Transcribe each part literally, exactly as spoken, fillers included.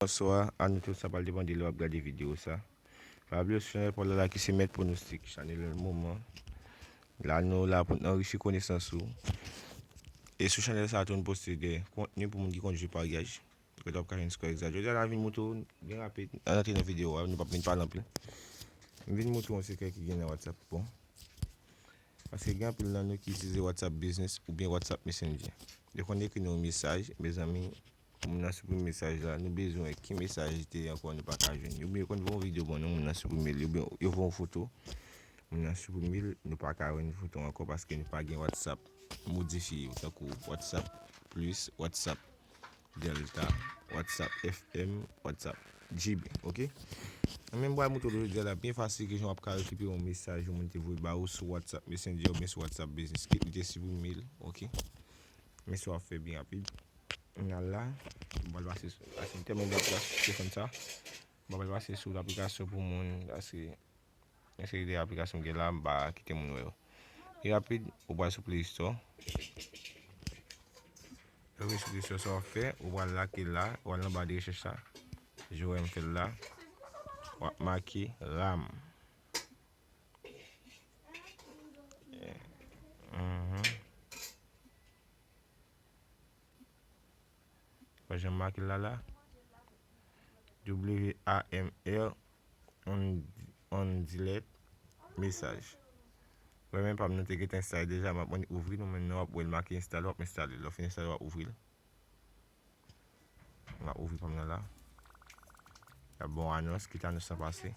Bonswa a nou tout, sa pral depann de lè w ap gade videyo sa. Pa bliye sou chanèl pa w la, la ki se mèt pwonostik, chanèl moman. La nou la pou n anrichi konesans ou. E sou chanèl sa tou nou poste de kontni pou moun ki konn jwe paryaj. Kote w ap ka jwenn skò egzak. Jodi a la m vin montre w byen rapid, ann antre nan videyo a, nou p ap vin pale anpil. M vin montre w yon sekrè ki gen nan WhatsApp, bon. Paske gen anpil nan nou ki itilize WhatsApp Business oubyen WhatsApp Messenger. Yo konn ekri nou yon mesaj, mezanmi, moun nan siprime mesaj la, nou bezwen ki mesaj li te ye ankò, nou pa ka jwenn. Oubyen yo konn voye yon videyo ban nou, moun nan siprime li, oubyen yo voye yon foto, moun nan siprime l, nou pa ka jwenn foto ankò paske nou pa gen WhatsApp modifye yo, tankou WhatsApp Plus, WhatsApp Delta, WhatsApp F M, WhatsApp G B, oke? Mwen menm m pral montre w jodi a la byen fasil ki jan w ap ka rekipere yon mesaj yon moun te voye ba ou sou WhatsApp Messenger oubyen sou WhatsApp Business. Kit li te siprime l, oke? Men sa w ap fè byen rapid. N al la, m pral pase sou, paske m tèlman gen aplikasyon sou telefòn sa. M pral pase sou laplikasyon pou moun, paske yon seri de aplikasyon m gen la, m pa kite moun wè yo. Pi rapid, ou pral sou Play Store. Lè w rive sou Play Store, sa w ap fè, ou pral lage la, ou al nan ba de rechèch la. Jan m fè l la, w ap make RAM. Mhm. Wè jan m make l la la. W A M R, on, on delete mesaj. Wè men pa m nan te gentan enstale deja, m ap ouvri l, men nan w ap wè l make enstale, w ap enstale l. Lè w fin enstale, w ap ouvri l. M ap ouvri pa m nan la. Y ap ba w anons, kite anons lan pase.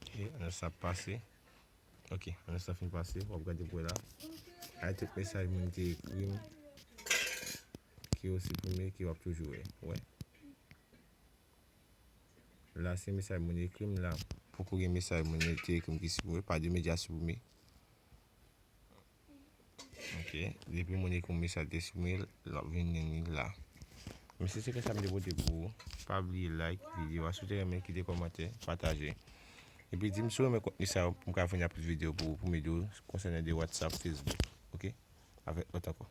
Ok, anons lan ap pase. Ok, anons lan fin pase, w ap gade pou wè la. Ay tout mesaj moun te ekri m, ki yo siprime, ki w ap toujou wè. Wè. La se mesaj moun ekri m la. Poko gen mesaj moun te ekri m ki siprime, pa de medya siprime. Ok, depi moun ekri yon mesaj te siprime l, l ap vin li la. Men se sekrè sa m te pote pou ou. Pa bliye like videyo a, si w te renmen kite kòmantè, pataje. Epi di m si w renmen kontni sa yo pou m ka vin a plis videyo pou ou, pou m ede w konsènan de WhatsApp, Facebook. Ok? Avèk lòt ankò.